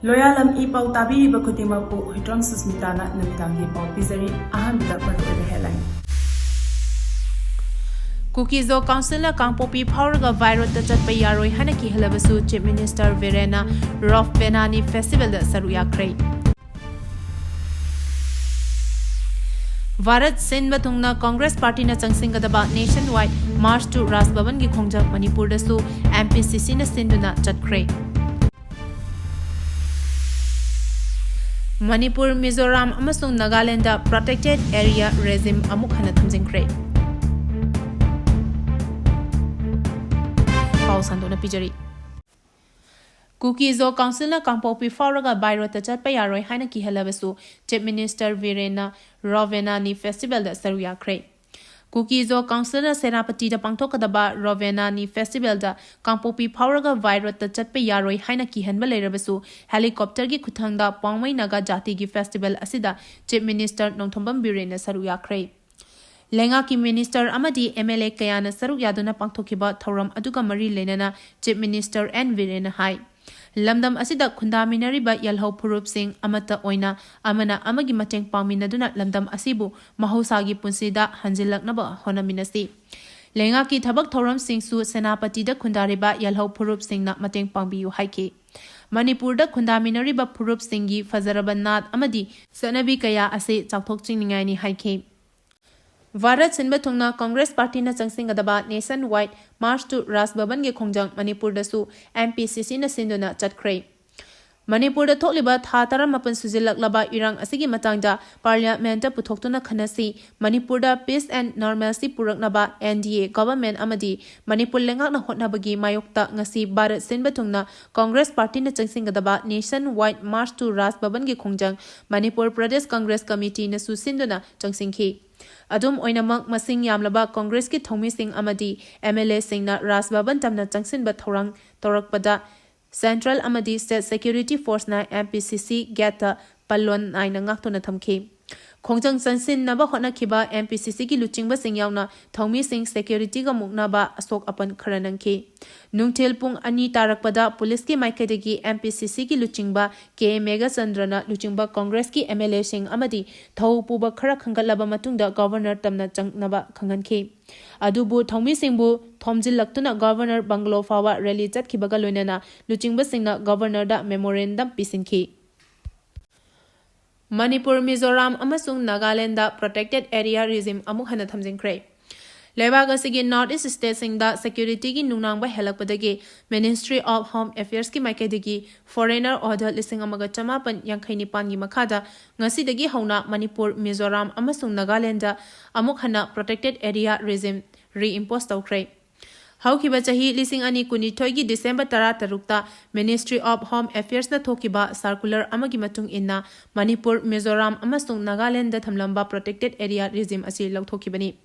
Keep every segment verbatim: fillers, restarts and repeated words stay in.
ꯂꯣꯌꯥꯂꯝ E ꯄꯥꯎ ꯇꯥꯕꯤꯔꯤꯕ ꯈꯨꯗꯤꯡꯃꯛꯄꯨ ꯍꯨꯏꯗ꯭ꯔꯣꯝ ꯁꯨꯁꯃꯤꯇꯥꯅ ꯅꯨꯃꯤꯗꯥꯡꯒꯤ ꯄꯥꯎ ꯄꯤꯖꯔꯤ꯫ ꯑꯍꯥꯟꯕꯗ ꯃꯔꯨꯑꯣꯏꯕ headline꯫ ꯀꯨꯀꯤꯖꯣ ꯀꯥꯎꯟꯁꯤꯜꯅ ꯀꯥꯡꯄꯣꯛꯄꯤ ꯐꯥꯎꯔꯒ by roadꯇ ꯆꯠꯄ ꯌꯥꯔꯣꯏ ꯍꯥꯏꯅ ꯀꯤꯍꯜꯂꯕꯁꯨ Chief Minister ꯕꯤꯔꯦꯟꯅ ꯔꯣꯐ ꯕꯦꯅꯥꯅꯤ festivalꯗ ꯁꯔꯨꯛ ꯌꯥꯈ꯭ꯔꯦ꯫ ꯚꯥꯔꯠ ꯁꯤꯟꯕ ꯊꯨꯡꯅ ꯀꯣꯡꯒ꯭ꯔꯦꯁ ꯄꯥꯔꯇꯤꯅ ꯆꯪꯁꯤꯟꯒꯗꯕ nationwide march to ꯔꯥꯖ ꯚꯕꯟꯒꯤ ꯈꯣꯡꯖꯪ ꯃꯅꯤꯄꯨꯔꯗꯁꯨ MPCCꯅ ꯁꯤꯟꯗꯨꯅ ꯆꯠꯈ꯭ꯔꯦ꯫ ꯃꯅꯤꯄꯨꯔ, ꯃꯤꯖꯣꯔꯥꯝ ꯑꯃꯁꯨꯡ ꯅꯥꯒꯥꯂꯦꯟꯗ protected area regime ꯑꯃꯨꯛ ꯍꯟꯅ ꯊꯝꯖꯤꯟꯈ꯭ꯔꯦ꯫ ꯄꯥꯎ ꯁꯟꯗꯣꯛꯅ ꯄꯤꯖꯔꯤ꯫ ꯀꯨꯀꯤꯖꯣ ꯀꯥꯎꯟꯁꯤꯜꯅ ꯀꯥꯡꯄꯣꯛꯄꯤ ꯐꯥꯎꯔꯒ by roadꯇ ꯆꯠꯄ ꯌꯥꯔꯣꯏ ꯍꯥꯏꯅ ꯀꯤꯍꯜꯂꯕꯁꯨ Chief Minister ꯕꯤꯔꯦꯟꯅ ꯔꯣꯐ ꯕꯦꯅꯥꯅꯤ festivalꯗ ꯁꯔꯨꯛ ꯌꯥꯈ꯭ꯔꯦ꯫ ꯀꯨꯀꯤꯖꯣ ꯀꯥꯎꯟꯁꯤꯜꯅ ꯁꯦꯅꯥꯄꯇꯤꯗ ꯄꯥꯡꯊꯣꯛꯀꯗꯕ ꯔꯣꯐ ꯕꯦꯅꯥꯅꯤ festivalꯗ ꯀꯥꯡꯄꯣꯛꯄꯤ ꯐꯥꯎꯔꯒ by roadꯇ ꯆꯠꯄ ꯌꯥꯔꯣꯏ ꯍꯥꯏꯅ ꯀꯤꯍꯟꯕ ꯂꯩꯔꯕꯁꯨ helicopterꯒꯤ ꯈꯨꯠꯊꯥꯡꯗ ꯄꯥꯎꯃꯩ ꯅꯥꯒꯥ ꯖꯥꯇꯤꯒꯤ festival ꯑꯁꯤꯗ Chief Minister ꯅꯣꯡꯊꯣꯝꯕꯝ ꯕꯤꯔꯦꯟꯅ ꯁꯔꯨꯛ ꯌꯥꯈ꯭ꯔꯦ꯫ ꯂꯩꯉꯥꯛꯀꯤ minister ꯑꯃꯗꯤ MLA ꯀꯌꯥꯅ ꯁꯔꯨꯛ ꯌꯥꯗꯨꯅ ꯄꯥꯡꯊꯣꯛꯈꯤꯕ ꯊꯧꯔꯝ ꯑꯗꯨꯒ ꯃꯔꯤ ꯂꯩꯅꯅ Chief Minister ꯑꯦꯟ ꯕꯤꯔꯦꯟꯅ ꯍꯥꯏ, ꯂꯝꯗꯝ ꯑꯁꯤꯗ ꯈꯨꯟꯗꯥꯃꯤꯟꯅꯔꯤꯕ ꯌꯦꯜꯍꯧ ꯐꯨꯔꯨꯞꯁꯤꯡ ꯑꯃꯠꯇ ꯑꯣꯏꯅ ꯑꯃꯅ ꯑꯃꯒꯤ ꯃꯇꯦꯡ ꯄꯥꯡꯃꯤꯟꯅꯗꯨꯅ ꯂꯝꯗꯝ ꯑꯁꯤꯕꯨ ꯃꯍꯧꯁꯥꯒꯤ ꯄꯨꯟꯁꯤꯗ ꯍꯟꯖꯤꯜꯂꯛꯅꯕ ꯍꯣꯠꯅꯃꯤꯟꯅꯁꯤ꯫ ꯂꯩꯉꯥꯛꯀꯤ ꯊꯕꯛ ꯊꯧꯔꯝꯁꯤꯡꯁꯨ ꯁꯦꯅꯥꯄꯇꯤꯗ ꯈꯨꯟꯗꯥꯔꯤꯕ ꯌꯦꯜꯍꯧ ꯐꯨꯔꯨꯞꯁꯤꯡꯅ ꯃꯇꯦꯡ ꯄꯥꯡꯕꯤꯌꯨ ꯍꯥꯏꯈꯤ꯫ ꯃꯅꯤꯄꯨꯔꯗ ꯈꯨꯟꯗꯥꯃꯤꯟꯅꯔꯤꯕ ꯐꯨꯔꯨꯞꯁꯤꯡꯒꯤ ꯐꯖꯔꯕ ꯅꯥꯠ ꯑꯃꯗꯤ ꯆꯠꯅꯕꯤ ꯀꯌꯥ ꯑꯁꯤ ꯆꯥꯎꯊꯣꯛꯆꯅꯤꯡꯉꯥꯏꯅꯤ ꯍꯥꯏꯈꯤ꯫ ꯚꯥꯔꯠ ꯁꯤꯟꯕ ꯊꯨꯡꯅ ꯀꯣꯡꯒ꯭ꯔꯦꯁ ꯄꯥꯔꯇꯤꯅ ꯆꯪꯁꯤꯟꯒꯗꯕ nationwide march to ꯔꯥꯖ ꯚꯕꯟꯒꯤ ꯈꯣꯡꯖꯪ ꯃꯅꯤꯄꯨꯔꯗꯁꯨ MPCCꯅ ꯁꯤꯟꯗꯨꯅ ꯆꯠꯈ꯭ꯔꯦ꯫ ꯃꯅꯤꯄꯨꯔꯗ ꯊꯣꯛꯂꯤꯕ ꯊꯥ ꯇꯔꯥꯃꯥꯄꯟ ꯁꯨꯖꯤꯜꯂꯛꯂꯕ ꯏꯔꯥꯡ ꯑꯁꯤꯒꯤ ꯃꯇꯥꯡꯗ parliamentꯇ ꯄꯨꯊꯣꯛꯇꯨꯅ ꯈꯟꯅꯁꯤ, ꯃꯅꯤꯄꯨꯔꯗ peace and normalcy ꯄꯨꯔꯛꯅꯕ NDA government ꯑꯃꯗꯤ ꯃꯅꯤꯄꯨꯔ ꯂꯩꯉꯥꯛꯅ ꯍꯣꯠꯅꯕꯒꯤ ꯃꯥꯌꯣꯛꯇ ꯉꯁꯤ ꯚꯥꯔꯠ ꯁꯤꯟꯕ ꯊꯨꯡꯅ ꯀꯣꯡꯒ꯭ꯔꯦꯁ ꯄꯥꯔꯇꯤꯅ ꯆꯪꯁꯤꯟꯒꯗꯕ nationwide march to ꯔꯥꯖ ꯚꯕꯟꯒꯤ ꯈꯣꯡꯖꯪ ꯃꯅꯤꯄꯨꯔ ꯄ꯭ꯔꯗꯦꯁ ꯀꯪꯒ꯭ꯔꯦꯁ ꯀꯃꯤꯇꯤꯅꯁꯨ ꯁꯤꯟꯗꯨꯅ ꯆꯪꯁꯤꯟꯈꯤ꯫ ꯑꯗꯨꯝ ꯑꯣꯏꯅꯃꯛ, ꯃꯁꯤꯡ ꯌꯥꯝꯂꯕ ꯀꯣꯡꯒ꯭ꯔꯦꯁꯀꯤ ꯊꯧꯃꯤꯁꯤꯡ ꯑꯃꯗꯤ MLAꯁꯤꯡꯅ ꯔꯥꯖ ꯚꯕꯟ ꯇꯝꯅ ꯆꯪꯁꯤꯟꯕ ꯊꯧꯔꯥꯡ ꯇꯧꯔꯛꯄꯗ central ꯑꯃꯗꯤ state security forceꯅ MPCC gateꯇ ꯄꯜꯂꯣꯟ ꯅꯥꯏꯅ ꯉꯥꯛꯇꯨꯅ ꯊꯝꯈꯤ꯫ ꯈꯣꯡꯖꯪ ꯆꯪꯁꯤꯟꯅꯕ ꯍꯣꯠꯅꯈꯤꯕ M P C Cꯒꯤ ꯂꯨꯆꯤꯡꯕꯁꯤꯡ ꯌꯥꯎꯅ ꯊꯧꯃꯤꯁꯤꯡ securityꯒ ꯃꯨꯛꯅꯕ ꯑꯁꯣꯛ ꯑꯄꯟ ꯈꯔ ꯅꯪꯈꯤ꯫ ꯅꯨꯡꯊꯤꯜ ꯄꯨꯡ ꯑꯅꯤ ꯇꯥꯔꯛꯄꯗ ꯄꯨꯂꯤꯁꯀꯤ ꯃꯥꯏꯀꯩꯗꯒꯤ M P C Cꯒꯤ ꯂꯨꯆꯤꯡꯕ K ꯃꯦꯘꯆꯟꯗ꯭ꯔꯅ ꯂꯨꯆꯤꯡꯕ ꯀꯣꯡꯒ꯭ꯔꯦꯁꯀꯤ M L Aꯁꯤꯡ ꯑꯃꯗꯤ ꯊꯧ ꯄꯨꯕ ꯈꯔ ꯈꯟꯒꯠꯂꯕ ꯃꯇꯨꯡꯗ ꯒꯚꯔꯅꯔ ꯇꯝꯅ ꯆꯪꯅꯕ ꯈꯪꯍꯟꯈꯤ꯫ ꯑꯗꯨꯕꯨ ꯊꯧꯃꯤꯁꯤꯡꯕꯨ ꯊꯣꯝꯖꯤꯜꯂꯛꯇꯨꯅ ꯒꯚꯔꯅꯔ ꯕꯪꯒꯂꯣ ꯐꯥꯎꯕ rally ꯆꯠꯈꯤꯕꯒ ꯂꯣꯏꯅꯅ ꯂꯨꯆꯤꯡꯕꯁꯤꯡꯅ ꯒꯚꯔꯅꯔꯗ memorandum ꯄꯤꯁꯤꯟꯈꯤ꯫ ꯃꯅꯤꯄꯨꯔ, ꯃꯤꯖꯣꯔꯥꯝ ꯑꯃꯁꯨꯡ ꯅꯥꯒꯥꯂꯦꯟꯗ protected area regime ꯑꯃꯨꯛ ꯍꯟꯅ ꯊꯝꯖꯤꯟꯈ꯭ꯔꯦ꯫ ꯂꯩꯕꯥꯛ ꯑꯁꯤꯒꯤ North East stateꯁꯤꯡꯗ securityꯒꯤ ꯅꯨꯡꯅꯥꯡꯕ ꯍꯦꯜꯂꯛꯄꯗꯒꯤ Ministry of Home Affairsꯀꯤ ꯃꯥꯏꯀꯩꯗꯒꯤ foreigner order ꯂꯤꯁꯤꯡ ꯑꯃꯒ ꯆꯃꯥꯄꯟ ꯌꯥꯡꯈꯩ ꯅꯤꯄꯥꯟꯒꯤ ꯃꯈꯥꯗ ꯉꯁꯤꯗꯒꯤ ꯍꯧꯅ ꯃꯅꯤꯄꯨꯔ, ꯃꯤꯖꯣꯔꯥꯝ ꯑꯃꯁꯨꯡ ꯅꯥꯒꯥꯂꯦꯟꯗ ꯑꯃꯨꯛ ꯍꯟꯅ protected area regime reimpose ꯇꯧꯈ꯭ꯔꯦ꯫ ꯍꯧꯈꯤꯕ ꯆꯍꯤ ꯂꯤꯁꯤꯡ ꯑꯅꯤ ꯀꯨꯟꯅꯤꯊꯣꯏꯒꯤ December ꯇꯔꯥꯇꯔꯨꯛꯇ Ministry of Home Affairsꯅ ꯊꯣꯛꯈꯤꯕ circular ꯑꯃꯒꯤ ꯃꯇꯨꯡ ꯏꯟꯅ ꯃꯅꯤꯄꯨꯔ, ꯃꯤꯖꯣꯔꯥꯝ ꯑꯃꯁꯨꯡ ꯅꯥꯒꯥꯂꯦꯟꯗ ꯊꯝꯂꯝꯕ protected area regime ꯑꯁꯤ ꯂꯧꯊꯣꯛꯈꯤꯕꯅꯤ꯫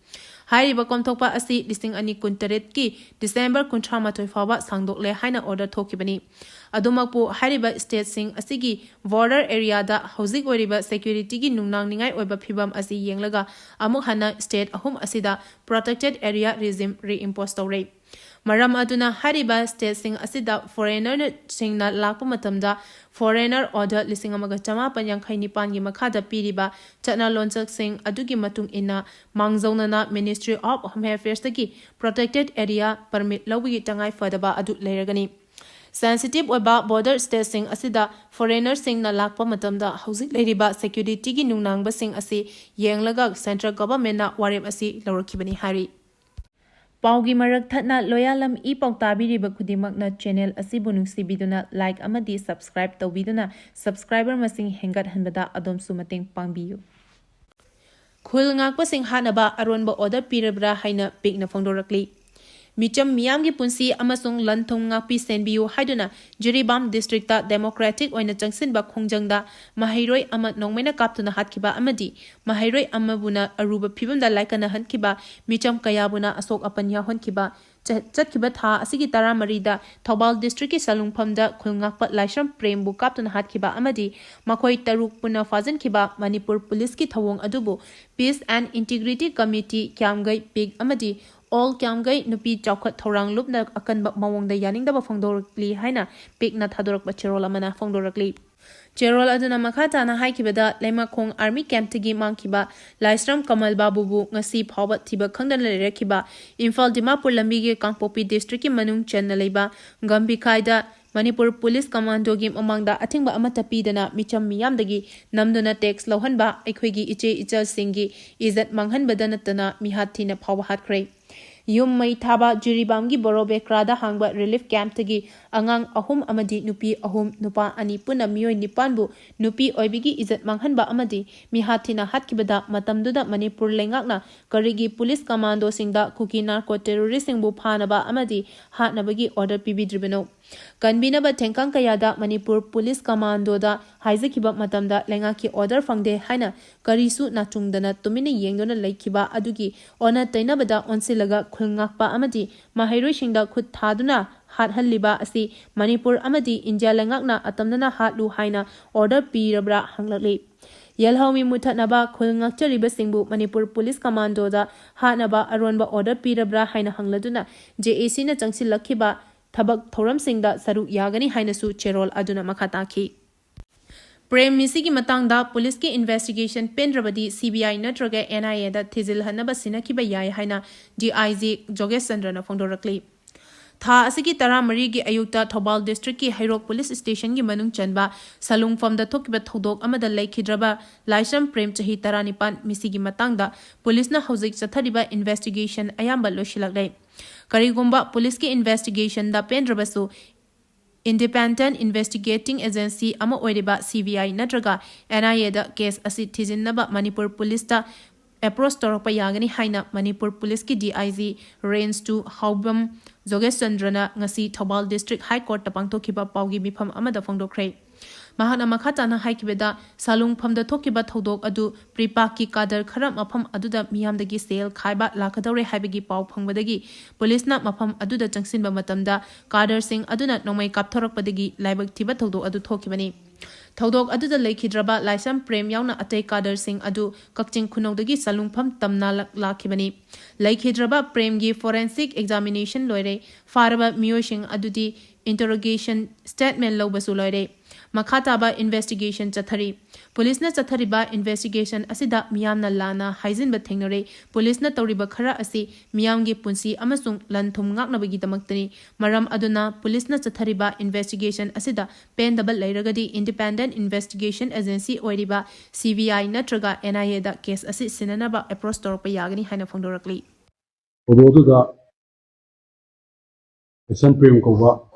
ꯍꯥꯏꯔꯤꯕ ꯀꯣꯝꯊꯣꯛꯄ ꯑꯁꯤ ꯂꯤꯁꯤꯡ ꯑꯅꯤ ꯀꯨꯟꯇꯔꯦꯠꯀꯤ December ꯀꯨꯟꯊ꯭ꯔꯥ ꯃꯥꯊꯣꯏ ꯐꯥꯎꯕ ꯁꯥꯡꯗꯣꯛꯂꯦ ꯍꯥꯏꯅ order ꯊꯣꯛꯈꯤꯕꯅꯤ꯫ ꯑꯗꯨꯃꯛꯄꯨ, ꯍꯥꯏꯔꯤꯕ stateꯁꯤꯡ ꯑꯁꯤꯒꯤ border areaꯗ ꯍꯧꯖꯤꯛ ꯑꯣꯏꯔꯤꯕ securityꯒꯤ ꯅꯨꯡꯅꯥꯡꯅꯤꯡꯉꯥꯏ ꯑꯣꯏꯕ ꯐꯤꯕꯝ ꯑꯁꯤ ꯌꯦꯡꯂꯒ ꯑꯃꯨꯛ ꯍꯟꯅ state ꯑꯍꯨꯝ ꯑꯁꯤꯗ protected area regime reimpose ꯇꯧꯔꯦ꯫ ꯃꯔꯝ ꯑꯗꯨꯅ ꯍꯥꯏꯔꯤꯕ stateꯁꯤꯡ ꯑꯁꯤꯗ foreignerꯁꯤꯡꯅ ꯂꯥꯛꯄ ꯃꯇꯝꯗ foreigner order ꯂꯤꯁꯤꯡ ꯑꯃꯒ ꯆꯃꯥꯄꯟ ꯌꯥꯡꯈꯩ ꯅꯤꯄꯥꯟꯒꯤ ꯃꯈꯥꯗ ꯄꯤꯔꯤꯕ ꯆꯠꯅ ꯂꯣꯟꯆꯠꯁꯤꯡ ꯑꯗꯨꯒꯤ ꯃꯇꯨꯡ ꯏꯟꯅ ꯃꯥꯡꯖꯧꯅꯅ Ministry of Home Affairsꯇꯒꯤ protected area permit ꯂꯧꯕꯒꯤ ꯇꯉꯥꯏ ꯐꯗꯕ ꯑꯗꯨ ꯂꯩꯔꯒꯅꯤ꯫ Sensitive ꯑꯣꯏꯕ border stateꯁꯤꯡ ꯑꯁꯤꯗ foreignerꯁꯤꯡꯅ ꯂꯥꯛꯄ ꯃꯇꯝꯗ ꯍꯧꯖꯤꯛ ꯂꯩꯔꯤꯕ securityꯒꯤ ꯅꯨꯡꯅꯥꯡꯕꯁꯤꯡ ꯑꯁꯤ ꯌꯦꯡꯂꯒ central governmentꯅ ꯋꯥꯔꯦꯞ ꯑꯁꯤ ꯂꯧꯔꯛꯈꯤꯕꯅꯤ ꯍꯥꯏꯔꯤ꯫ ꯄꯥꯎꯒꯤ ꯃꯔꯛ ꯊꯠꯅ ꯂꯣꯌꯥꯂꯝ ꯏ ꯄꯥꯎ ꯇꯥꯕꯤꯔꯤꯕ ꯈꯨꯗꯤꯡꯃꯛꯅ channel ꯑꯁꯤꯕꯨ ꯅꯨꯡꯁꯤꯕꯤꯗꯨꯅ like ꯑꯃꯗꯤ subscribe ꯇꯧꯕꯤꯗꯨꯅ subscriber ꯃꯁꯤꯡ ꯍꯦꯟꯒꯠꯍꯟꯕꯗ ꯑꯗꯣꯝꯁꯨ ꯃꯇꯦꯡ ꯄꯥꯡꯕꯤꯌꯨ꯫ ꯈꯨꯜ ꯉꯥꯛꯄꯁꯤꯡ ꯍꯥꯠꯅꯕ ꯑꯔꯣꯟꯕ order ꯄꯤꯔꯕ꯭ꯔꯥ ꯍꯥꯏꯅ ꯄꯤꯛꯅ ꯐꯣꯡꯗꯣꯔꯛꯂꯤ꯫ ꯃꯤꯆꯝ ꯃꯤꯌꯥꯝꯒꯤ ꯄꯨꯟꯁꯤ ꯑꯃꯁꯨꯡ ꯂꯟ ꯊꯨꯝ ꯉꯥꯛꯄꯤ ꯁꯦꯟꯕꯤꯌꯨ ꯍꯥꯏꯗꯨꯅ ꯖꯤꯔꯤꯕꯥꯝ ꯗꯤꯁꯇ꯭ꯔꯤꯛꯇ ꯗꯦꯃꯣꯀ꯭ꯔꯦꯇꯤꯛ ꯑꯣꯏꯅ ꯆꯪꯁꯤꯟꯕ ꯈꯣꯡꯖꯪꯗ ꯃꯍꯩꯔꯣꯏ ꯑꯃ ꯅꯣꯡꯃꯩꯅ ꯀꯥꯞꯇꯨꯅ ꯍꯥꯠꯈꯤꯕ ꯑꯃꯗꯤ ꯃꯍꯩꯔꯣꯏ ꯑꯃꯕꯨꯅ ꯑꯔꯨꯕ ꯐꯤꯕꯝꯗ ꯂꯥꯏꯀꯠꯅꯍꯟꯈꯤꯕ, ꯃꯤꯆꯝ ꯀꯌꯥꯕꯨꯅ ꯑꯁꯣꯛ ꯑꯄꯟ ꯌꯥꯎꯍꯟꯈꯤꯕ, ꯆ-, ꯆꯠꯈꯤꯕ ꯊꯥ ꯑꯁꯤꯒꯤ ꯇꯔꯥꯃꯔꯤꯗ ꯊꯧꯕꯥꯜ ꯗꯤꯁꯇ꯭ꯔꯤꯛꯀꯤ ꯁꯂꯨꯡꯐꯝꯗ ꯈꯨꯜ ꯉꯥꯛꯄ ꯂꯥꯏꯁ꯭ꯔꯝ ꯄ꯭ꯔꯦꯝꯕꯨ ꯀꯥꯞꯇꯨꯅ ꯍꯥꯠꯈꯤꯕ ꯑꯃꯗꯤ ꯃꯈꯣꯏ ꯇꯔꯨꯛ ꯄꯨꯟꯅ ꯐꯥꯖꯤꯟꯈꯤꯕ ꯃꯅꯤꯄꯨꯔ ꯄꯨꯂꯤꯁꯀꯤ ꯊꯧꯑꯣꯡ ꯑꯗꯨꯕꯨ Peace and Integrity Committee ꯀ꯭ꯌꯥꯝꯒꯩ ꯄꯤꯛ ꯑꯃꯗꯤ All ꯀ꯭ꯌꯥꯝꯒꯩ ꯅꯨꯄꯤ ꯆꯥꯎꯈꯠ ꯊꯧꯔꯥꯡ ꯂꯨꯞꯅ ꯑꯀꯟꯕ ꯃꯑꯣꯡꯗ ꯌꯥꯅꯤꯡꯗꯕ ꯐꯣꯡꯗꯣꯔꯛꯂꯤ ꯍꯥꯏꯅ ꯄꯤꯛꯅ ꯊꯥꯗꯣꯔꯛꯄ ꯆꯦꯔꯣꯜ ꯑꯃꯅ ꯐꯣꯡꯗꯣꯔꯛꯂꯤ꯫ ꯆꯦꯔꯣꯜ ꯑꯗꯨꯅ ꯃꯈꯥ ꯇꯥꯅ ꯍꯥꯏꯈꯤꯕꯗ, ꯂꯩꯃꯈꯣꯡ ꯑꯥꯔꯃꯤ ꯀꯦꯝꯞꯇꯒꯤ ꯃꯥꯡꯈꯤꯕ ꯂꯥꯏꯁ꯭ꯔꯝ ꯀꯃꯜ ꯕꯥꯕꯨꯕꯨ ꯉꯁꯤ ꯐꯥꯎꯕ ꯊꯤꯕ ꯈꯪꯗꯅ ꯂꯩꯔꯛꯈꯤꯕ ꯏꯝꯐꯥꯜ ꯗꯤꯃꯥꯄꯨꯔ ꯂꯝꯕꯤꯒꯤ ꯀꯥꯡꯄꯣꯛꯄꯤ ꯗꯤꯁꯇ꯭ꯔꯤꯛꯀꯤ ꯃꯅꯨꯡ ꯆꯟꯅ ꯂꯩꯕ ꯒꯝꯕꯤꯈꯥꯏꯗ ꯃꯅꯤꯄꯨꯔ ꯄꯨꯂꯤꯁ ꯀꯃꯥꯟꯗꯣꯒꯤ ꯃꯃꯥꯡꯗ ꯑꯊꯤꯡꯕ ꯑꯃꯠꯇ ꯄꯤꯗꯅ ꯃꯤꯆꯝ ꯃꯤꯌꯥꯝꯗꯒꯤ ꯅꯝꯗꯨꯅ ꯇꯦꯛꯁ ꯂꯧꯍꯟꯕ, ꯑꯩꯈꯣꯏꯒꯤ ꯏꯆꯦ ꯏꯆꯜꯁꯤꯡꯒꯤ ꯏꯖꯠ ꯃꯥꯡꯍꯟꯕꯗ ꯅꯠꯇꯅ ꯃꯤꯍꯥꯠ ꯊꯤꯅ ꯐꯥꯎꯕ ꯍꯥꯠꯈ꯭ꯔꯦ꯫ ꯌꯨꯝ ꯃꯩ ꯊꯥꯕ ꯖꯤꯔꯤꯕꯥꯝꯒꯤ ꯕꯣꯔꯣ ꯕꯦꯀ꯭ꯔꯥꯗ ꯍꯥꯡꯕ ꯔꯤꯂꯤꯐ ꯀꯦꯝꯞꯇꯒꯤ ꯑꯉꯥꯡ ꯑꯍꯨꯝ ꯑꯃꯗꯤ ꯅꯨꯄꯤ ꯑꯍꯨꯝ, ꯅꯨꯄꯥ ꯑꯅꯤ ꯄꯨꯟꯅ ꯃꯤꯑꯣꯏ ꯅꯤꯄꯥꯟꯕꯨ ꯅꯨꯄꯤ ꯑꯣꯏꯕꯤꯒꯤ ꯏꯖꯠ ꯃꯥꯡꯍꯟꯕ ꯑꯃꯗꯤ ꯃꯤꯍꯥꯠ ꯊꯤꯅ ꯍꯥꯠꯈꯤꯕꯗ ꯃꯇꯝꯗꯨꯗ ꯃꯅꯤꯄꯨꯔ ꯂꯩꯉꯥꯛꯅ ꯀꯔꯤꯒꯤ ꯄꯨꯂꯤꯁ ꯀꯃꯥꯟꯗꯣꯁꯤꯡꯗ ꯀꯨꯀꯤ ꯅꯥꯔꯀꯣ ꯇꯦꯔꯣꯔꯤꯁꯁꯤꯡꯕꯨ ꯐꯥꯅꯕ ꯑꯃꯗꯤ ꯍꯥꯠꯅꯕꯒꯤ ꯑꯣꯔꯗꯔ ꯄꯤꯕꯤꯗ꯭ꯔꯤꯕꯅꯣ? ꯀꯟꯕꯤꯅꯕ ꯊꯦꯡꯀꯪ ꯀꯌꯥꯗ ꯃꯅꯤꯄꯨꯔ ꯄꯨꯂꯤꯁ ꯀꯃꯥꯟꯗꯣꯗ ꯍꯥꯏꯖꯈꯤꯕ ꯃꯇꯝꯗ ꯂꯩꯉꯥꯛꯀꯤ ꯑꯣꯔꯗꯔ ꯐꯪꯗꯦ ꯍꯥꯏꯅ ꯀꯔꯤꯁꯨ ꯅꯥꯆꯨꯡꯗꯅ ꯇꯨꯃꯤꯟꯅ ꯌꯦꯡꯗꯨꯅ ꯂꯩꯈꯤꯕ ꯑꯗꯨꯒꯤ ꯑꯣꯟꯅ ꯇꯩꯅꯕꯗ ꯑꯣꯟꯁꯤꯜꯂꯒ ꯈꯨꯜ ꯉꯥꯛꯄ ꯑꯃꯗꯤ ꯃꯍꯩꯔꯣꯏꯁꯤꯡꯗ ꯈꯨꯠ ꯊꯥꯗꯨꯅ ꯍꯥꯠꯍꯜꯂꯤꯕ ꯑꯁꯤ ꯃꯅꯤꯄꯨꯔ ꯑꯃꯗꯤ ꯏꯟꯗꯤꯌꯥ ꯂꯩꯉꯥꯛꯅ ꯑꯇꯝꯅꯅ ꯍꯥꯠꯂꯨ ꯍꯥꯏꯅ ꯑꯣꯔꯗꯔ ꯄꯤꯔꯕ꯭ꯔꯥ ꯍꯪꯂꯛꯂꯤ꯫ ꯌꯦꯜꯍꯧꯃꯤ ꯃꯨꯊꯠꯅꯕ ꯈꯨꯜ ꯉꯥꯛꯆꯔꯤꯕꯁꯤꯡꯕꯨ ꯃꯅꯤꯄꯨꯔ ꯄꯨꯂꯤꯁ ꯀꯃꯥꯟꯗꯣꯗ ꯍꯥꯠꯅꯕ ꯑꯔꯣꯟꯕ ꯑꯣꯔꯗꯔ ꯄꯤꯔꯕ꯭ꯔꯥ ꯍꯥꯏꯅ ꯍꯪꯂꯗꯨꯅ ꯖꯦ ꯑꯦ ꯁꯤꯅ ꯆꯪꯁꯤꯜꯂꯛꯈꯤꯕ ꯊꯕꯛ ꯊꯧꯔꯝꯁꯤꯡꯗ ꯁꯔꯨꯛ ꯌꯥꯒꯅꯤ ꯍꯥꯏꯅꯁꯨ ꯆꯦꯔꯣꯜ ꯑꯗꯨꯅ ꯃꯈꯥ ꯇꯥꯈꯤ꯫ ꯄ꯭ꯔꯦꯝ ꯃꯤꯁꯤꯒꯤ ꯃꯇꯥꯡꯗ ꯄꯨꯂꯤꯁꯀꯤ ꯏꯟꯚꯦꯁꯇꯤꯒꯦꯁꯟ ꯄꯦꯟꯗ꯭ꯔꯕꯗꯤ ꯁꯤ ꯕꯤ ꯑꯥꯏ ꯅꯠꯇ꯭ꯔꯒ ꯑꯦꯟ ꯑꯥꯏ ꯑꯦꯗ ꯊꯤꯖꯤꯜꯍꯟꯅꯕ ꯁꯤꯟꯅꯈꯤꯕ ꯌꯥꯏ ꯍꯥꯏꯅ ꯗꯤ ꯑꯥꯏ ꯖꯤ ꯖꯣꯒꯦꯁ ꯆꯟꯗ꯭ꯔꯅ ꯐꯣꯡꯗꯣꯔꯛꯂꯤ꯫ ꯊꯥ ꯑꯁꯤꯒꯤ ꯇꯔꯥꯃꯔꯤꯒꯤ ꯑꯌꯨꯛꯇ ꯊꯧꯕꯥꯜ ꯗꯤꯁꯇ꯭ꯔꯤꯛꯀꯤ ꯍꯩꯔꯣꯛ ꯄꯨꯂꯤꯁ ꯁ꯭ꯇꯦꯁꯟꯒꯤ ꯃꯅꯨꯡ ꯆꯟꯕ ꯁꯂꯨꯡꯐꯝꯗ ꯊꯣꯛꯈꯤꯕ ꯊꯧꯗꯣꯛ ꯑꯃꯗ ꯂꯩꯈꯤꯗ꯭ꯔꯕ ꯂꯥꯏꯁ꯭ꯔꯝ ꯄ꯭ꯔꯦꯝ, ꯆꯍꯤ ꯇꯔꯥꯅꯤꯄꯥꯟ, ꯃꯤꯁꯤꯒꯤ ꯃꯇꯥꯡꯗ ꯄꯨꯂꯤꯁꯅ ꯍꯧꯖꯤꯛ ꯆꯠꯊꯔꯤꯕ ꯏꯟꯚꯦꯁꯇꯤꯒꯦꯁꯟ ꯑꯌꯥꯝꯕ ꯂꯣꯏꯁꯤꯜꯂꯛꯂꯦ꯫ ꯀꯔꯤꯒꯨꯝꯕ ꯄꯨꯂꯤꯁꯀꯤ ꯏꯟꯚꯦꯁꯇꯤꯒꯦꯁꯟꯗ ꯄꯦꯟꯗ꯭ꯔꯕꯁꯨ, Independent Investigating Agency ꯑꯃ ꯑꯣꯏꯔꯤꯕ ꯁꯤ ꯕꯤ ꯑꯥꯏ ꯅꯠꯇ꯭ꯔꯒ ꯑꯦꯟ ꯑꯥꯏ ꯑꯦꯗ ꯀꯦꯁ ꯑꯁꯤ ꯊꯤꯖꯤꯟꯅꯕ ꯃꯅꯤꯄꯨꯔ ꯄꯨꯂꯤꯁꯇ ꯑꯦꯄ꯭ꯔꯣꯁ ꯇꯧꯔꯛꯄ ꯌꯥꯒꯅꯤ ꯍꯥꯏꯅ ꯃꯅꯤꯄꯨꯔ ꯄꯨꯂꯤꯁꯀꯤ DIG Range Two ꯍꯥꯎꯕꯝ ꯖꯣꯒꯦꯁ ꯆꯟꯗ꯭ꯔꯅ ꯉꯁꯤ ꯊꯧꯕꯥꯜ ꯗꯤꯁꯇ꯭ꯔꯤꯛ ꯍꯥꯏ ꯀꯣꯔꯠꯇ ꯄꯥꯡꯊꯣꯛꯈꯤꯕ ꯄꯥꯎꯒꯤ ꯃꯤꯐꯝ ꯑꯃꯗ ꯐꯣꯡꯗꯣꯛꯈ꯭ꯔꯦ꯫ ꯃꯍꯥꯛꯅ ꯃꯈꯥ ꯇꯥꯅ ꯍꯥꯏꯈꯤꯕꯗ, ꯁꯥꯂꯨꯡꯐꯝꯗ ꯊꯣꯛꯈꯤꯕ ꯊꯧꯗꯣꯛ ꯑꯗꯨ ꯄ꯭ꯔꯤꯄꯥꯛꯀꯤ ꯀꯥꯗꯔ ꯈꯔ ꯃꯐꯝ ꯑꯗꯨꯗ ꯃꯤꯌꯥꯝꯗꯒꯤ ꯁꯦꯜ ꯈꯥꯏꯕ ꯂꯥꯛꯀꯗꯧꯔꯦ ꯍꯥꯏꯕꯒꯤ ꯄꯥꯎ ꯐꯪꯕꯗꯒꯤ ꯄꯨꯂꯤꯁꯅ ꯃꯐꯝ ꯑꯗꯨꯗ ꯆꯪꯁꯤꯟꯕ ꯃꯇꯝꯗ ꯀꯥꯗꯔꯁꯤꯡ ꯑꯗꯨꯅ ꯅꯣꯡꯃꯩ ꯀꯥꯞꯊꯣꯔꯛꯄꯗꯒꯤ ꯂꯥꯏꯕꯛ ꯊꯤꯕ ꯊꯧꯗꯣꯛ ꯑꯗꯨ ꯊꯣꯛꯈꯤꯕꯅꯤ꯫ ꯊꯧꯗꯣꯛ ꯑꯗꯨꯗ ꯂꯩꯈꯤꯗ꯭ꯔꯕ ꯂꯥꯏꯁ꯭ꯔꯝ ꯄ꯭ꯔꯦꯝ ꯌꯥꯎꯅ ꯑꯇꯩ ꯀꯥꯗꯔꯁꯤꯡ ꯑꯗꯨ ꯀꯛꯆꯤꯡ ꯈꯨꯅꯧꯗꯒꯤ ꯁꯥꯂꯨꯡꯐꯝ ꯇꯝꯅ ꯂꯥꯛ-, ꯂꯥꯛꯈꯤꯕꯅꯤ꯫ ꯂꯩꯈꯤꯗ꯭ꯔꯕ ꯄ꯭ꯔꯦꯝꯒꯤ forensic examination ꯂꯣꯏꯔꯦ꯫ ꯐꯥꯔꯕ ꯃꯤꯑꯣꯏꯁꯤꯡ ꯑꯗꯨꯗꯤ interrogation statement ꯂꯧꯕꯁꯨ ꯂꯣꯏꯔꯦ꯫ ꯃꯈꯥ ꯇꯥꯕ investigation ꯆꯠꯊꯔꯤ꯫ ꯄꯨꯂꯤꯁꯅ ꯆꯠꯊꯔꯤꯕ investigation ꯑꯁꯤꯗ ꯃꯤꯌꯥꯝꯅ ꯂꯥꯟꯅ ꯍꯥꯏꯖꯤꯟꯕ ꯊꯦꯡꯅꯔꯦ꯫ ꯄꯨꯂꯤꯁꯅ ꯇꯧꯔꯤꯕ ꯈꯔ ꯑꯁꯤ ꯃꯤꯌꯥꯝꯒꯤ ꯄꯨꯟꯁꯤ ꯑꯃꯁꯨꯡ ꯂꯟ ꯊꯨꯝ ꯉꯥꯛꯅꯕꯒꯤꯗꯃꯛꯇꯅꯤ꯫ ꯃꯔꯝ ꯑꯗꯨꯅ ꯄꯨꯂꯤꯁꯅ ꯆꯠꯊꯔꯤꯕ investigation ꯑꯁꯤꯗ ꯄꯦꯟꯗꯕ ꯂꯩꯔꯒꯗꯤ independent investigation agency ꯑꯣꯏꯔꯤꯕ CBI ꯅꯠꯇ꯭ꯔꯒ NIA ꯗ case ꯑꯁꯤ ꯁꯤꯟꯅꯅꯕ approach ꯇꯧꯔꯛꯄ ꯌꯥꯒꯅꯤ ꯍꯥꯏꯅ ꯐꯣꯡꯗꯣꯔꯛꯂꯤ꯫ ꯊꯧꯗꯣꯛ ꯑꯗꯨꯗ ꯂꯥꯏꯁ꯭ꯔꯝ ꯄ꯭ꯔꯦꯝ ꯀꯧꯕ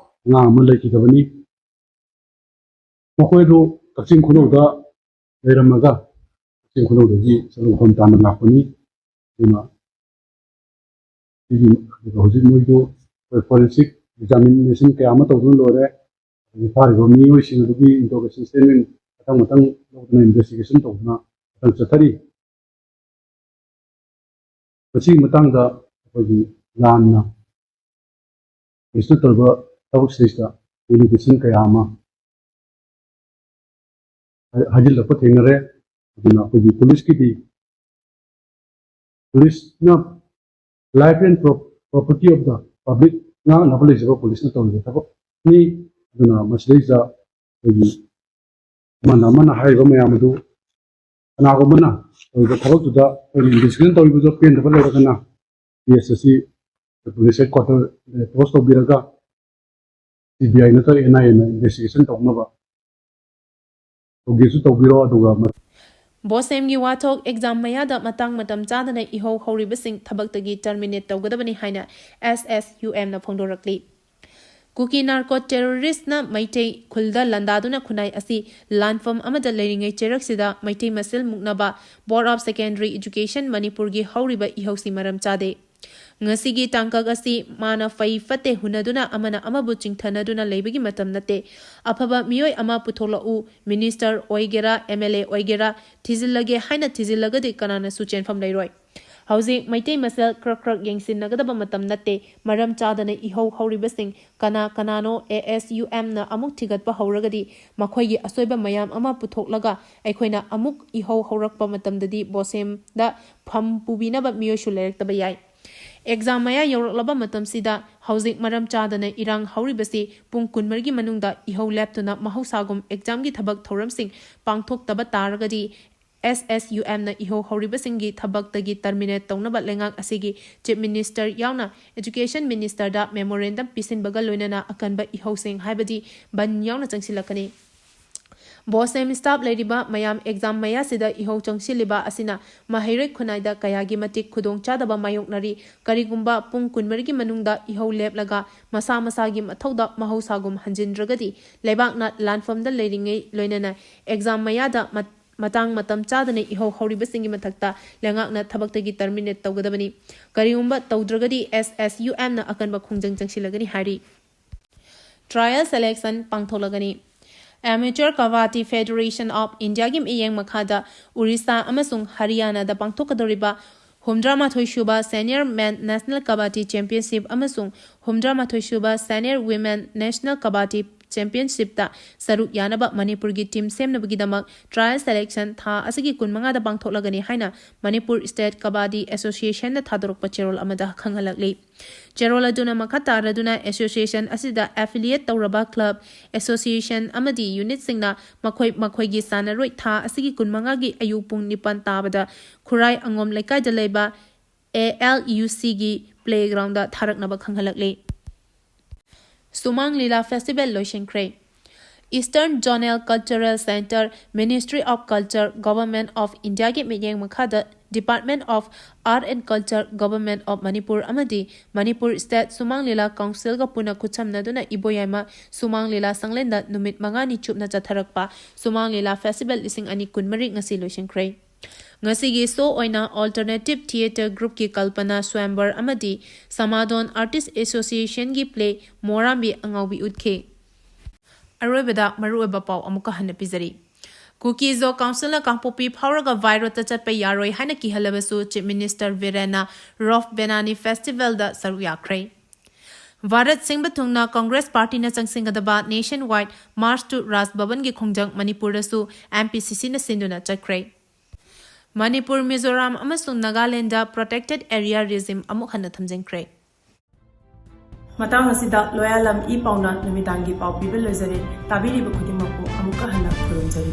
ꯑꯉꯥꯡ ꯑꯃ ꯂꯩꯈꯤꯗꯕꯅꯤ꯫ ꯃꯈꯣꯏꯗꯨ ꯀꯛꯆꯤꯡ ꯈꯨꯅꯧꯗ ꯂꯩꯔꯝꯃꯒ ꯀꯛꯆꯤꯡ ꯈꯨꯅꯧꯗꯒꯤ ꯁꯥꯂꯨꯡꯐꯝ ꯇꯥꯟꯅ ꯂꯥꯛꯄꯅꯤ꯫ ꯑꯗꯨꯅ ꯁꯤꯒꯤ ꯍꯧꯖꯤꯛ ꯃꯣꯏꯗꯨ ꯑꯩꯈꯣꯏ forensic examination ꯀꯌꯥ ꯑꯃ ꯇꯧꯗꯨꯅ ꯂꯣꯏꯔꯦ꯫ ꯑꯗꯒꯤ ꯐꯥꯔꯤꯕ ꯃꯤꯑꯣꯏꯁꯤꯡ ꯑꯗꯨꯒꯤ interrogation statement ꯃꯊꯪ ꯃꯊꯪ ꯂꯧꯗꯨꯅ investigation ꯇꯧꯗꯨꯅ ꯃꯊꯪ ꯆꯠꯊꯔꯤ꯫ ꯃꯁꯤꯒꯤ ꯃꯇꯥꯡꯗ ꯑꯩꯈꯣꯏꯒꯤ ꯂꯥꯟꯅ ꯄꯨꯂꯤꯁꯅ ꯇꯧꯔꯤꯕ ꯊꯕꯛꯁꯤꯗꯩꯁꯤꯗ allegation ꯀꯌꯥ ꯑꯃ ꯍꯥꯏ-, ꯍꯥꯏꯖꯤꯜꯂꯛꯄ ꯊꯦꯡꯅꯔꯦ꯫ ꯑꯗꯨꯅ ꯑꯩꯈꯣꯏꯒꯤ ꯄꯨꯂꯤꯁꯀꯤꯗꯤ ꯄꯨꯂꯤꯁꯅ life and pro-, property of the public ꯉꯥꯛꯅꯕ ꯂꯩꯖꯕ ꯄꯨꯂꯤꯁꯅ ꯇꯧꯔꯤꯕ ꯊꯕꯛꯅꯤ꯫ ꯑꯗꯨꯅ ꯃꯁꯤꯗꯩꯁꯤꯗ ꯑꯩꯈꯣꯏꯒꯤ ꯑꯃꯅ ꯑꯃꯅ ꯍꯥꯏꯔꯤꯕ ꯃꯌꯥꯝ ꯑꯗꯨ ꯀꯅꯥꯒꯨꯝꯕꯅ ꯇꯧꯔꯤꯕ ꯊꯕꯛꯇꯨꯗ ꯑꯩꯈꯣꯏꯅ investigation ꯇꯧꯔꯤꯕꯗꯣ ꯄꯦꯟꯗꯕ ꯂꯩꯔꯒꯅ case ꯑꯁꯤ police headquarter approach ꯇꯧꯕꯤꯔꯒ CBI ꯅꯠꯇ꯭ꯔꯒ NIA ꯅ investigation ꯇꯧꯅꯕ ꯇꯧꯒꯦꯁꯨ ꯇꯧꯕꯤꯔꯣ꯫ ꯑꯗꯨꯒ BOSEM ꯒꯤ ꯋꯥꯊꯣꯛ: exam ꯃꯌꯥꯗ ꯃꯇꯥꯡ ꯃꯇꯝ ꯆꯥꯗꯅ ꯏꯍꯧ ꯍꯧꯔꯤꯕꯁꯤꯡ ꯊꯕꯛꯇꯒꯤ terminate ꯇꯧꯒꯗꯕꯅꯤ ꯍꯥꯏꯅ SSUM ꯅ ꯐꯣꯡꯗꯣꯔꯛꯂꯤ꯫ ꯀꯨꯀꯤ ꯅꯥꯔꯀꯣ ꯇꯦꯔꯣꯔꯤꯁꯅ ꯃꯩꯇꯩ ꯈꯨꯜꯗ ꯂꯥꯟꯗꯥꯗꯨꯅ ꯈꯨꯟꯅꯥꯏ ꯑꯁꯤ ꯂꯥꯟꯐꯝ ꯑꯃꯗ ꯂꯩꯔꯤꯉꯩ ꯆꯩꯔꯛꯁꯤꯗ ꯃꯩꯇꯩ ꯃꯁꯦꯜ ꯃꯨꯛꯅꯕ Board of Secondary Education ꯃꯅꯤꯄꯨꯔꯒꯤ ꯍꯧꯔꯤꯕ ꯏꯍꯧꯁꯤ ꯃꯔꯝ ꯆꯥꯗꯦ꯫ ꯉꯁꯤꯒꯤ ꯇꯥꯡꯀꯛ ꯑꯁꯤ ꯃꯥꯅ ꯐꯩ ꯐꯠꯇꯦ ꯍꯨꯟꯅꯗꯨꯅ ꯑꯃꯅ ꯑꯃꯕꯨ ꯆꯤꯡꯊꯅꯗꯨꯅ ꯂꯩꯕꯒꯤ ꯃꯇꯝ ꯅꯠꯇꯦ꯫ ꯑꯐꯕ ꯃꯤꯑꯣꯏ ꯑꯃ ꯄꯨꯊꯣꯛꯂꯛꯎ, ꯃꯤꯅꯤꯁꯇꯔ ꯑꯣꯏꯒꯦꯔꯥ, ꯑꯦꯝ ꯑꯦꯜ ꯑꯦ ꯑꯣꯏꯒꯦꯔꯥ, ꯊꯤꯖꯤꯜꯂꯒꯦ ꯍꯥꯏꯅ ꯊꯤꯖꯤꯜꯂꯒꯗꯤ ꯀꯅꯥꯅꯁꯨ ꯆꯦꯟꯐꯝ ꯂꯩꯔꯣꯏ꯫ ꯍꯧꯖꯤꯛ ꯃꯩꯇꯩ ꯃꯁꯦꯜ ꯈ꯭ꯔꯛ ꯈ꯭ꯔꯛ ꯌꯦꯡꯁꯤꯟꯅꯒꯗꯕ ꯃꯇꯝ ꯅꯠꯇꯦ꯫ ꯃꯔꯝ ꯆꯥꯗꯅ ꯏꯍꯧ ꯍꯧꯔꯤꯕꯁꯤꯡ ꯀꯅꯥ ꯀꯅꯥꯅꯣ ꯑꯦ ꯑꯦꯁ ꯌꯨ ꯑꯦꯝꯅ ꯑꯃꯨꯛ ꯊꯤꯒꯠꯄ ꯍꯧꯔꯒꯗꯤ ꯃꯈꯣꯏꯒꯤ ꯑꯁꯣꯏꯕ ꯃꯌꯥꯝ ꯑꯃ ꯄꯨꯊꯣꯛꯂꯒ ꯑꯩꯈꯣꯏꯅ ꯑꯃꯨꯛ ꯏꯍꯧ ꯍꯧꯔꯛꯄ ꯃꯇꯝꯗꯗꯤ ꯕꯣꯁꯦꯝꯗ ꯐꯝ ꯄꯨꯕꯤꯅꯕ ꯃꯤꯑꯣꯏꯁꯨ ꯂꯩꯔꯛꯇꯕ ꯌꯥꯏ꯫ ꯑꯦꯛꯖꯥꯝ ꯃꯌꯥ ꯌꯧꯔꯛꯂꯕ ꯃꯇꯝꯁꯤꯗ ꯍꯧꯖꯤꯛ ꯃꯔꯝ ꯆꯥꯗꯅ ꯏꯔꯥꯡ ꯍꯧꯔꯤꯕꯁꯤ ꯄꯨꯡ ꯀꯨꯟꯃꯔꯤꯒꯤ ꯃꯅꯨꯡꯗ ꯏꯍꯧ ꯂꯦꯞꯇꯨꯅ ꯃꯍꯧꯁꯥꯒꯨꯝ ꯑꯦꯛꯖꯥꯝꯒꯤ ꯊꯕꯛ ꯊꯧꯔꯝꯁꯤꯡ ꯄꯥꯡꯊꯣꯛꯇꯕ ꯇꯥꯔꯒꯗꯤ ꯑꯦꯁ ꯑꯦꯁ ꯌꯨ ꯑꯦꯝꯅ ꯏꯍꯧ ꯍꯧꯔꯤꯕꯁꯤꯡꯒꯤ ꯊꯕꯛꯇꯒꯤ ꯇꯔꯃꯤꯅꯦꯠ ꯇꯧꯅꯕ ꯂꯩꯉꯥꯛ ꯑꯁꯤꯒꯤ ꯆꯤꯐ ꯃꯤꯅꯤꯁꯇꯔ ꯌꯥꯎꯅ ꯑꯦꯖꯨꯀꯦꯁꯟ ꯃꯤꯅꯤꯁꯇꯔꯗ ꯃꯦꯃꯣꯔꯦꯟꯗꯝ ꯄꯤꯁꯤꯟꯕꯒ ꯂꯣꯏꯅꯅ ꯑꯀꯟꯕ ꯏꯍꯧꯁꯤꯡ ꯍꯥꯏꯕꯗꯤ ꯕꯟ ꯌꯥꯎꯅ ꯆꯪꯁꯤꯜꯂꯛꯀꯅꯤ꯫ ꯕꯣꯁꯦꯝ ꯁ꯭ꯇꯥꯐ ꯂꯩꯔꯤꯕ ꯃꯌꯥꯝ ꯑꯦꯛꯖꯥꯝ ꯃꯌꯥꯁꯤꯗ ꯏꯍꯧ ꯆꯪꯁꯤꯜꯂꯤꯕ ꯑꯁꯤꯅ ꯃꯍꯩꯔꯣꯏ ꯈꯨꯟꯅꯥꯏꯗ ꯀꯌꯥꯒꯤ ꯃꯇꯤꯛ ꯈꯨꯗꯣꯡꯆꯥꯗꯕ ꯃꯥꯌꯣꯛꯅꯔꯤ꯫ ꯀꯔꯤꯒꯨꯝꯕ ꯄꯨꯡ ꯀꯨꯟꯃꯔꯤꯒꯤ ꯃꯅꯨꯡꯗ ꯏꯍꯧ ꯂꯦꯞꯂꯒ ꯃꯁꯥ ꯃꯁꯥꯒꯤ ꯃꯊꯧꯗ ꯃꯍꯧꯁꯥꯒꯨꯝ ꯍꯟꯖꯤꯟꯗ꯭ꯔꯒꯗꯤ ꯂꯩꯕꯥꯛꯅ ꯂꯥꯟꯐꯝꯗ ꯂꯩꯔꯤꯉꯩ ꯂꯣꯏꯅꯅ ꯑꯦꯛꯖꯥꯝ ꯃꯌꯥꯗ ꯃꯠ-, ꯃꯇꯥꯡ ꯃꯇꯝ ꯆꯥꯗꯅ ꯏꯍꯧ ꯍꯧꯔꯤꯕꯁꯤꯡꯒꯤ ꯃꯊꯛꯇ ꯂꯩꯉꯥꯛꯅ ꯊꯕꯛꯇꯒꯤ ꯇꯔꯃꯤꯅꯦꯠ ꯇꯧꯒꯗꯕꯅꯤ꯫ ꯀꯔꯤꯒꯨꯝꯕ ꯇꯧꯗ꯭ꯔꯒꯗꯤ ꯑꯦꯁ ꯑꯦꯁ ꯌꯨ ꯑꯦꯝꯅ ꯑꯀꯟꯕ ꯈꯣꯡꯖꯪ ꯆꯪꯁꯤꯜꯂꯒꯅꯤ ꯍꯥꯏꯔꯤ꯫ ꯇ꯭ꯔꯥꯌꯦꯜ ꯁꯦꯂꯦꯛꯁꯟ ꯄꯥꯡꯊꯣꯛꯂꯒꯅꯤ꯫ Amateur Kabaddi Federation of Indiaꯒꯤ ꯃꯤꯠꯌꯦꯡ ꯃꯈꯥꯗ ꯎꯔꯤꯁꯥ ꯑꯃꯁꯨꯡ ꯍꯔꯤꯌꯥꯅꯥꯗ ꯄꯥꯡꯊꯣꯛꯀꯗꯧꯔꯤꯕ ꯍꯨꯝꯗ꯭ꯔꯥꯃꯥꯊꯣꯏ ꯁꯨꯕ Senior Men National Kabaddi Championship ꯑꯃꯁꯨꯡ ꯍꯨꯝꯗ꯭ꯔꯥꯃꯥꯊꯣꯏ ꯁꯨꯕ Senior Women National Kabaddi Championshipꯇ ꯁꯔꯨꯛ ꯌꯥꯅꯕ ꯃꯅꯤꯄꯨꯔꯒꯤ ꯇꯤꯝ ꯁꯦꯝꯅꯕꯒꯤꯗꯃꯛ ꯇ꯭ꯔꯥꯌꯦꯜ ꯁꯦꯂꯦꯛꯁꯟ ꯊꯥ ꯑꯁꯤꯒꯤ ꯀꯨꯟꯃꯉꯥꯗ ꯄꯥꯡꯊꯣꯛꯂꯒꯅꯤ ꯍꯥꯏꯅ ꯃꯅꯤꯄꯨꯔ ꯁ꯭ꯇꯦꯠ ꯀꯕꯥꯗꯤ ꯑꯦꯁꯣꯁꯤꯌꯦꯁꯟꯅ ꯊꯥꯗꯣꯔꯛꯄ ꯆꯦꯔꯣꯜ ꯑꯃꯗ ꯈꯪꯍꯜꯂꯛꯂꯤ꯫ ꯆꯦꯔꯣꯜ ꯑꯗꯨꯅ ꯃꯈꯥ ꯇꯥꯔꯗꯨꯅ ꯑꯦꯁꯣꯁꯤꯌꯦꯁꯟ ꯑꯁꯤꯗ ꯑꯦꯐꯤꯂꯤꯌꯦꯠ ꯇꯧꯔꯕ ꯀ꯭ꯂꯕ, ꯑꯦꯁꯣꯁꯤꯌꯦꯁꯟ ꯑꯃꯗꯤ ꯌꯨꯅꯤꯠꯁꯤꯡꯅ ꯃꯈꯣꯏ ꯃꯈꯣꯏꯒꯤ ꯁꯥꯟꯅꯔꯣꯏ ꯊꯥ ꯑꯁꯤꯒꯤ ꯀꯨꯟꯃꯉꯥꯒꯤ ꯑꯌꯨꯛ ꯄꯨꯡ ꯅꯤꯄꯥꯟ ꯇꯥꯕꯗ ꯈꯨꯔꯥꯏ ꯑꯉꯣꯝ ꯂꯩꯀꯥꯏꯗ ꯂꯩꯕ ꯑꯦ ꯑꯦꯜ ꯌꯨ ꯁꯤꯒꯤ ꯄ꯭ꯂꯦꯒ꯭ꯔꯥꯎꯟꯗ ꯊꯥꯔꯛꯅꯕ ꯈꯪꯍꯜꯂꯛꯂꯤ꯫ ꯁꯨꯃꯥꯡ ꯂꯤꯂꯥ ꯐꯦꯁꯇꯤꯚꯦꯜ ꯂꯣꯏꯁꯤꯟꯈ꯭ꯔꯦ꯫ Eastern Zonal Cultural Centre, Ministry of Culture, Government of Indiaꯒꯤ ꯃꯤꯠꯌꯦꯡ ꯃꯈꯥꯗ Department of Art and Culture, Government of Manipur ꯑꯃꯗꯤ Manipur State ꯁꯨꯃꯥꯡ ꯂꯤꯂꯥ Councilꯒ ꯄꯨꯟꯅ ꯈꯨꯠꯁꯝꯅꯗꯨꯅ ꯏꯕꯣꯌꯥꯏꯃ ꯁꯨꯃꯥꯡ ꯂꯤꯂꯥ ꯁꯪꯂꯦꯟꯗ ꯅꯨꯃꯤꯠ ꯃꯉꯥꯅꯤ ꯆꯨꯞꯅ ꯆꯠꯊꯔꯛꯄ ꯁꯨꯃꯥꯡ ꯂꯤꯂꯥ Festival ꯂꯤꯁꯤꯡ ꯑꯅꯤ ꯀꯨꯟꯃꯔꯤ ꯉꯁꯤ ꯂꯣꯏꯁꯤꯟꯈ꯭ꯔꯦ꯫ ꯉꯁꯤꯒꯤ show ꯑꯣꯏꯅ Alternative Theatre Groupꯀꯤ Kalpana Swayamvar ꯑꯃꯗꯤ Samadon Artist Associationꯒꯤ play ꯃꯣꯔꯥꯝꯕꯤ ꯑꯉꯥꯎꯕꯤ ꯎꯠꯈꯤ꯫ ꯑꯔꯣꯏꯕꯗ ꯃꯔꯨꯑꯣꯏꯕ ꯄꯥꯎ ꯑꯃꯨꯛꯀ ꯍꯟꯅ ꯄꯤꯖꯔꯤ꯫ ꯀꯨꯀꯤ-ꯖꯣ Councilꯅ ꯀꯥꯡꯄꯣꯛꯄꯤ ꯐꯥꯎꯔꯒ ꯚꯥꯏ ꯔꯣꯗꯇ ꯆꯠꯄ ꯌꯥꯔꯣꯏ ꯍꯥꯏꯅ ꯀꯤꯍꯜꯂꯕꯁꯨ Chief Minister ꯕꯤꯔꯦꯟꯅ Roff Benani Festivalꯗ ꯁꯔꯨꯛ ꯌꯥꯈ꯭ꯔꯦ꯫ ꯚꯥꯔꯠ ꯁꯤꯟꯕ ꯊꯨꯡꯅ Congress Partyꯅ ꯆꯪꯁꯤꯟꯒꯗꯕ Nationwide March to Raj Bhavanꯒꯤ ꯈꯣꯡꯖꯪ ꯃꯅꯤꯄꯨꯔꯗꯁꯨ MPCCꯅ ꯁꯤꯟꯗꯨꯅ ꯆꯠꯈ꯭ꯔꯦ꯫ ꯃꯅꯤꯄꯨꯔ, ꯃꯤꯖꯣꯔꯥꯝ ꯑꯃꯁꯨꯡ ꯅꯥꯒꯥꯂꯦꯟꯗ Protected Area Regime ꯑꯃꯨꯛ ꯍꯟꯅ ꯊꯝꯖꯤꯟꯈ꯭ꯔꯦ꯫ ꯃꯇꯥꯡ ꯑꯁꯤꯗ ꯂꯣꯌꯥꯂꯝ ꯏ ꯄꯥꯎꯅ ꯅꯨꯃꯤꯗꯥꯡꯒꯤ ꯄꯥꯎ ꯄꯤꯕ ꯂꯣꯏꯖꯔꯦ꯫ ꯇꯥꯕꯤꯔꯤꯕ ꯈꯨꯗꯤꯡꯃꯛꯄꯨ ꯑꯃꯨꯛꯀ ꯍꯟꯅ ꯈꯨꯔꯨꯝꯖꯔꯤ꯫